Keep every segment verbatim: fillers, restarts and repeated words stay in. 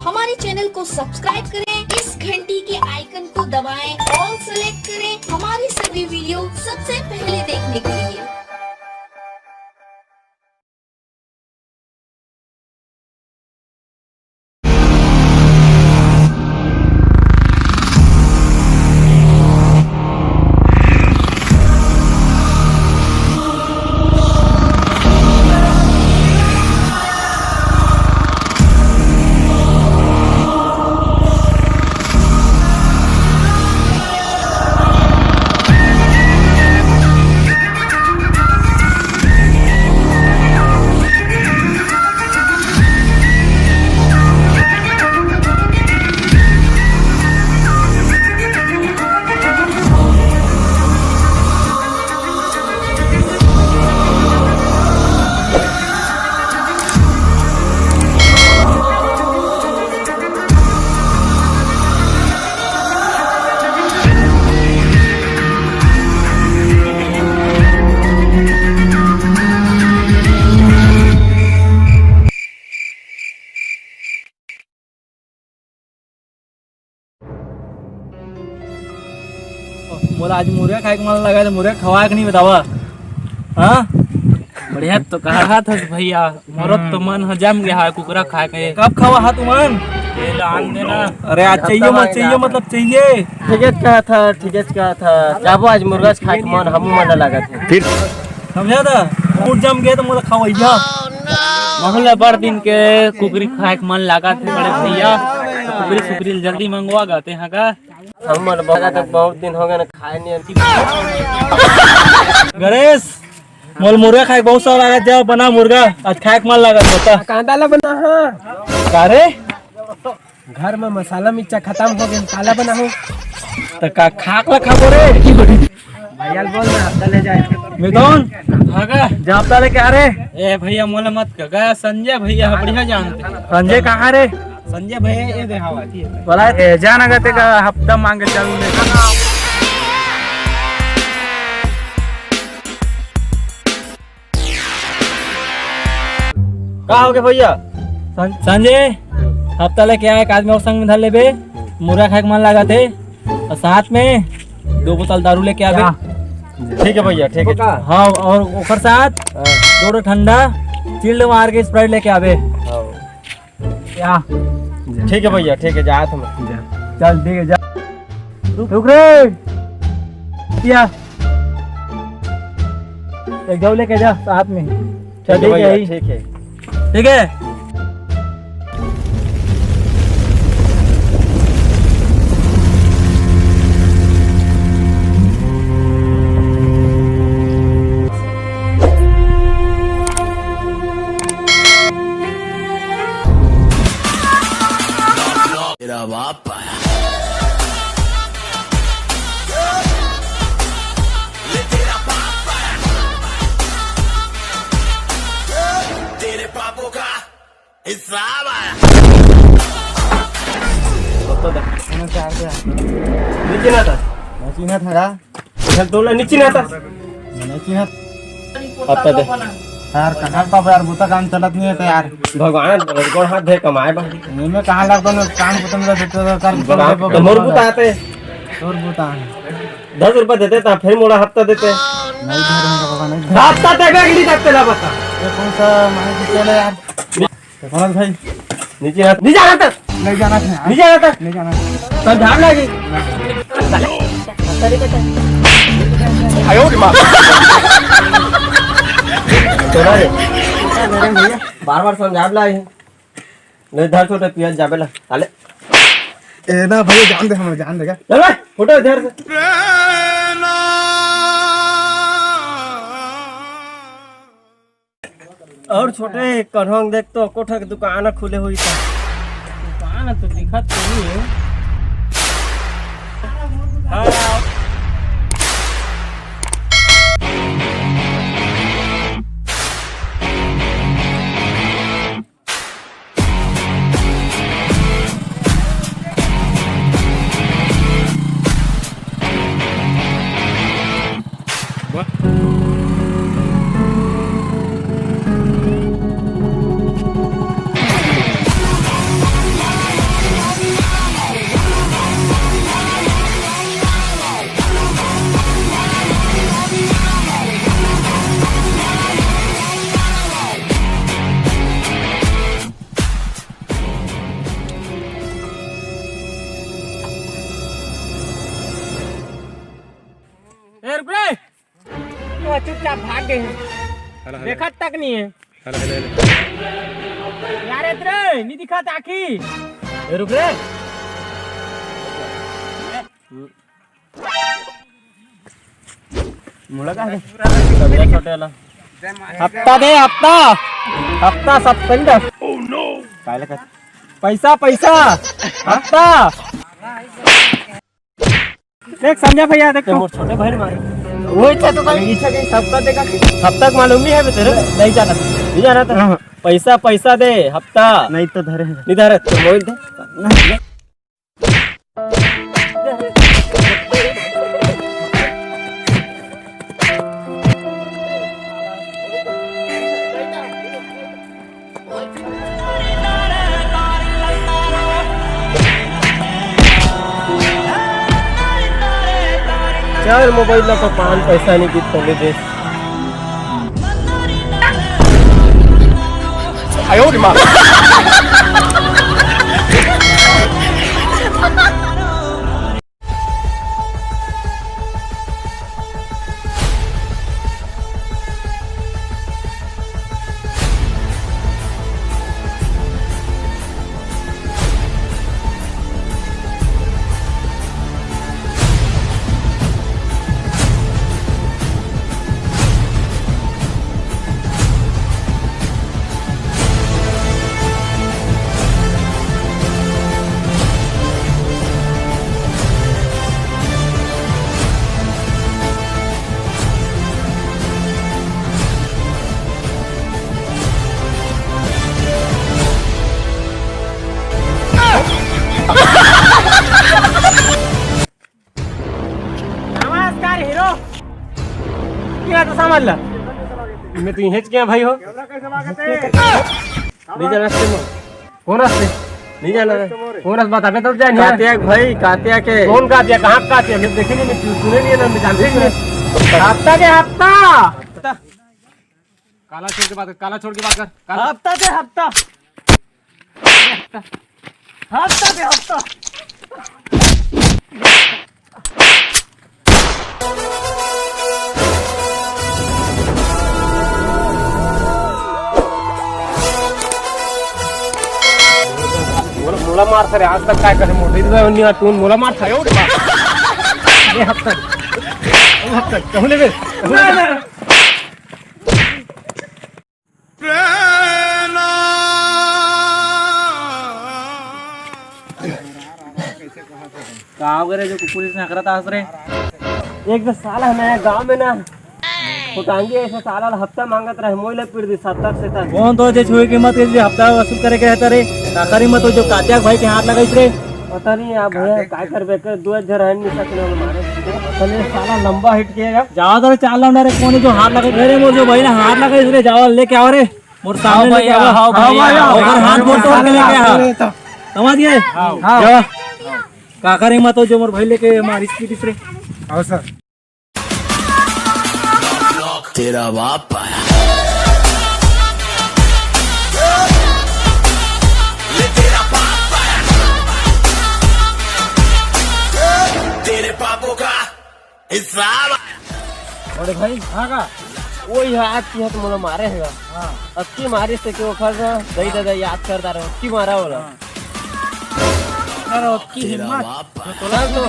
हमारे चैनल को सब्सक्राइब करें, इस घंटी के आइकन को दबाएं, ऑल सेलेक्ट करें हमारी सभी वीडियो सबसे पहले देखने के लिए। मोला आज मुर्गा खाए के मन लगा, तो मुर्गा खवाए के नहीं बतावा? हाँ, बढ़िया तो कहा था भैया, मोरो तो मन ह जम गया है कुकरा खाए के। कब खावा हा तुमन? ये लान देना। अरे आज चाहिए मत चाहिए, मतलब चाहिए। ठीक है कहा था, ठीक है कहा था, जाबो आज मुर्गा खाए के मन हमू मन ला लागत है। फिर समझा था, मूड जम गए तो मोला खवैया। बहुत बड़ दिन के कुकरी खाए के मन लागत है बड़े भैया। कुकरी सुकरी जल्दी मंगवा गाते हैं का? हम मन बहुत, बहुत दिन हो गए ना खाए नहीं। गणेश, मोल मुर्गा खाए के बहुत सारा लागत, जाओ बना मुर्गा, आज खाए के मन लागत बता। कांदा ला बना हाँ। का रे? घर में मसाला मिर्चा खत्म हो गए, काला बना हो। तो का खाक ला खाबो रे? भैया बोल ना, हफ्ता ले जाए। मिथुन, भागा। जापता लेके आ रे। ए भैया, मोला मत कह, गया संजय भैया, बढ़िया जानते हैं। संजय कहाँ रे? संजय भैया, ये दे हवा, ठीक है। बोला, ए, जाना गते का हफ्ता मांगे चल ले। का हो गया भैया? सं-, संजय, हफ्ता लेके आए, एक आदमी और संग में धर लेबे, मुर्गा खाए के मन लागत है, और साथ में दो बोतल दारू लेके आबे। क्या? ठीक है भैया, ठीक है। हाँ, और ओकर साथ हाँ। दो ठो ठंडा चिल्ड मार के स्प्राइट लेके आबे। हाँ। क्या? ठीक है भैया, ठीक है, जात हम। जा। चल, ठीक है, जा। रुक रे। क्या? एक जाओ लेके जा साथ में। ठीक है चल, ठीक है भैया, यही। ठीक है। ठीक है। तेरा बाप आया। तेरे पापों का हिसाब आया। नीचे ना था। नीचे ना था। इधर तो नीचे ना था। नीचे ना। अब तो दे। यार, कहाँ का यार, बुता काम चलत नहीं है तो यार। भगवान, गोड़ हाथ धे कमाए बा। नहीं, मैं कहाँ लगता हूँ, काम खत्म कर देते तो कर भगवान, तो मोर बुता आते। तोर बुता है। दस रुपया देते ता, फिर मोड़ा हफ्ता देते। नहीं धरूंगा बाबा, नहीं धरूंगा। हफ्ता देबे कि नहीं देते ला बता। ये कौन सा माने कि चले यार। कौन भाई? नीचे हाथ, नीचे हाथ। नहीं जाना था। नीचे हाथ। नहीं जाना था। तो झाड़ लगी। चला रे। बार बार समझा ला। नहीं धर छोटे पिया जाबे ला। साले। ए ना भैया, जान दे, हमें जान देगा। चल बे, फोटो इधर से। और छोटे कन्हों देख तो कोठा के दुकान खुले हुई था। दुकान तो दिखत नहीं है। हाँ। रुक रे। वो चुपचाप भाग गए हैं। हला, हला। देखत तक नहीं है। हला, हला, हला। यार, इधर नहीं दिखा ताकि। ए, रुक रे। मुड़ा का है? छोटे वाला। हफ्ता दे, हफ्ता। हफ्ता, सस्पेंड। Oh no। काहे लगा? पैसा, पैसा। हफ्ता। देख, समझा भैया, देख तो। मोर छोटे भाई मारे। वो इच्छा तो कहीं, इच्छा कहीं सबका देखा कि हफ्ता के मालूम नहीं है बे तेरे? नहीं जाना। नहीं जाना तो। हाँ। पैसा, पैसा दे, हफ्ता। नहीं तो धरे हैं। नहीं धरे, तो मोबाइल दे। चल, मोबाइल ला तो पान पैसा नहीं कित पहले दे। आयो रे माँ। नमस्कार हीरो। क्या तो समझ ला? मैं तो यहीं क्या भाई हो? नहीं जाना रास्ते में। कौन रास्ते? नहीं जाना रे। कौन रास्ता बताबे तब जाए नहीं। कातिया के भाई, कातिया के। कौन कातिया? कहाँ कातिया? मैं देखे नहीं, मैं सुने नहीं ना, मैं जानते ही नहीं। हफ्ता के हफ्ता। काला छोड़ के बात कर, काला छोड़ के बात कर, काला। हफ्ता के हफ्ता। हफ्ता के हफ्ता। मोला, मोला मार सारे, आज तक काय करे मोटे? इधर नहीं आ, तू मोला मार सारे, उठ मार। ये हफ्ता, ये हफ्ता, कहूँ ले बे? का हो गे रे, जो कुकुर इसने हकरत आस रे? एक तो साला है नया गांव में ना, फुटांगी ऐसे साला ला हफ्ता मांगत रहे, मोइला पीट दी सत्तर से तक। कौन तो जे छुए की मत, जे हफ्ता वसूल करे के रहता रे, काकरी मत हो जो कात्या भाई के हाथ लगाइस रे। पता नहीं यार भैया, काय करबे, के दो हजार है, नहीं सकने वाला मारे। चले साला लंबा हिट किएगा। जाओ तो रे, चाल लौंडा रे, कौन है जो हाथ लगा, अरे मोर जो भाई ने हाथ लगा इसरे, जाओ लेके आओ रे, मोर सामने आओ भाई, लेके आओ। आओ भाई, आओ। अगर हाथ मोर तोड़ के लेके आओ। समझ गए? हाँ। जाओ। काका रे मत हो जो मोर भाई लेके मारिस पीटिस रे। आओ सर। तेरा बाप आया। तेरे पापों का हिसाब। अरे भाई, हाँ का? वही हाथ की हाथ मोला मारे है। हाँ। अक्की मारे से क्यों फंस रहा? दई दादा याद कर दारे, अक्की मारा होला। हाँ। अरे, अक्की हिम्मत। चल तो।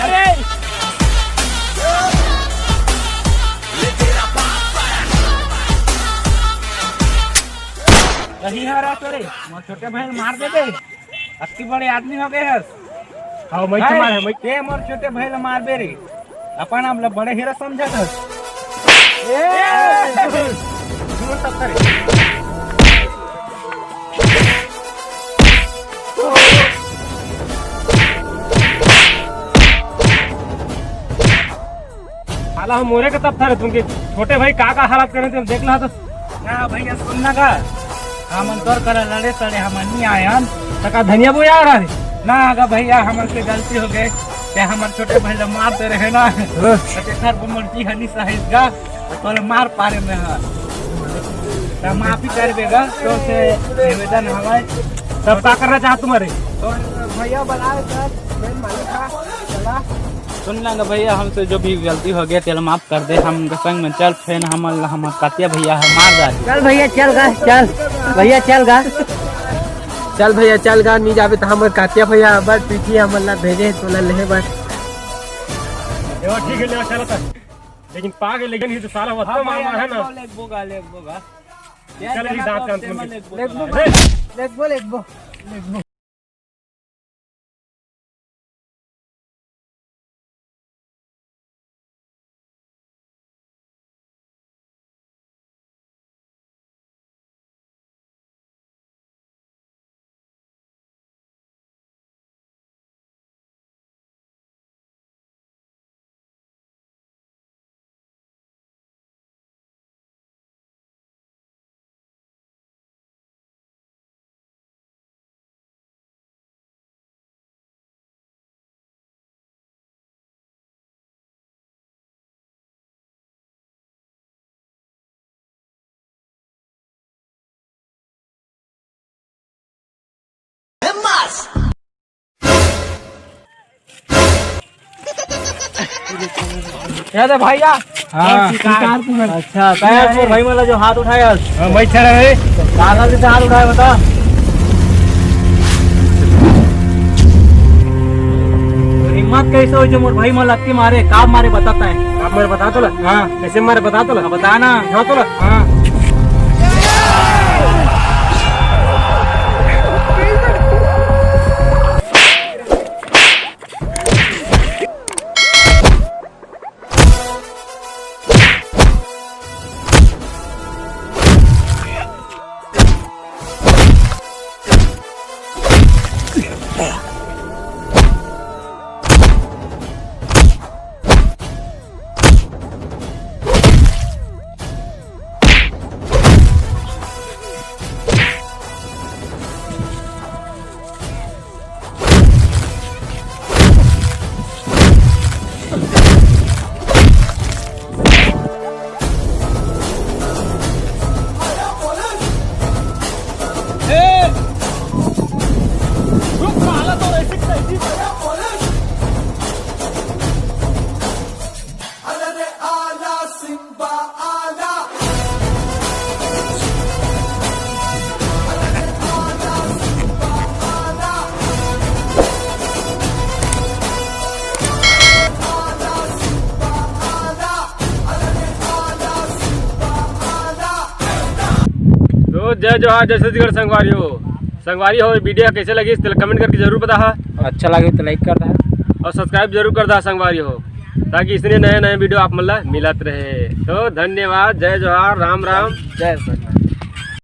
अरे! यही हारा तोरे, मोर छोटे भाई मार दे दे। अक्की बड़े आदमी हो गए हस। हाँ, मैं भाई, तुम्हारे, मैं ते मोर छोटे भाई ला मार दे रे। अपन आप ला बड़े हीरो समझत हस। ए! जोर तक करे। साला हम मोरे के तब था रे, तुमके छोटे भाई का का हालत करे थे, देख ला तो। ना भैया, सुन ना का, हमन तोर करा लड़े सड़े हमन नहीं आयन। त का धनिया बोया रहा रे? ना गा भैया, हमर से गलती हो गए, ते हमर छोटे भाई ला मार दे रहे ना। हाँ। त तेखर पर मोर जी हनी सहित गा, तोले मार पारे में हा। त माफी कर देगा, तो से निवेदन हमारे। तब का करना चाहत तुम्हारे? तो भैया बनाए सर, मैं मालिक था, चला। सुन ना गा भैया, हमसे जो भी गलती हो गया, तेला माफ कर दे। हम संग में चल, फेन हमन ला हमर कातिया भैया ह मार डाल। चल भैया, चल गा, चल भैया, चल गा। चल भैया, चल गा, नी जाबे त हमर कातिया भैया अबर पीठी हमन ला भेजे हे तोला लेहे बर। ए, ठीक है, ले चल त। लेकिन पागे लेकिन ही तो साला वत्ता मार मार है ना। लेगबो गा, लेगबो गा। चल, एक दांत कान खोल के। लेगबो, लेगबो, लेगबो। याद है भैया? हाँ। शिकार। अच्छा, कहे तोर भाई मन ला जो हाथ उठाए हस? हाँ, मैं छड़ा है। काला से हाथ उठाए बता। हिम्मत कैसे हो जो मोर भाई मन लत्ती मारे, का मारे बताता है? आप मेरे बता तो ला। हाँ। कैसे मारे बता तो ला। हाँ, बता ना। हाँ तो ला। हाँ। तो जय जोहार, जय छत्तीसगढ़ संगवारी हो। संगवारी हो, वीडियो कैसे लगी, तेला comment करके जरूर बताहा। अच्छा लगे तो like कर दहा। और subscribe जरूर कर दहा संगवारी हो, ताकि इसने नया नया वीडियो आप मन ला मिलत रहे। तो धन्यवाद, जय जोहार, राम राम। जय संत।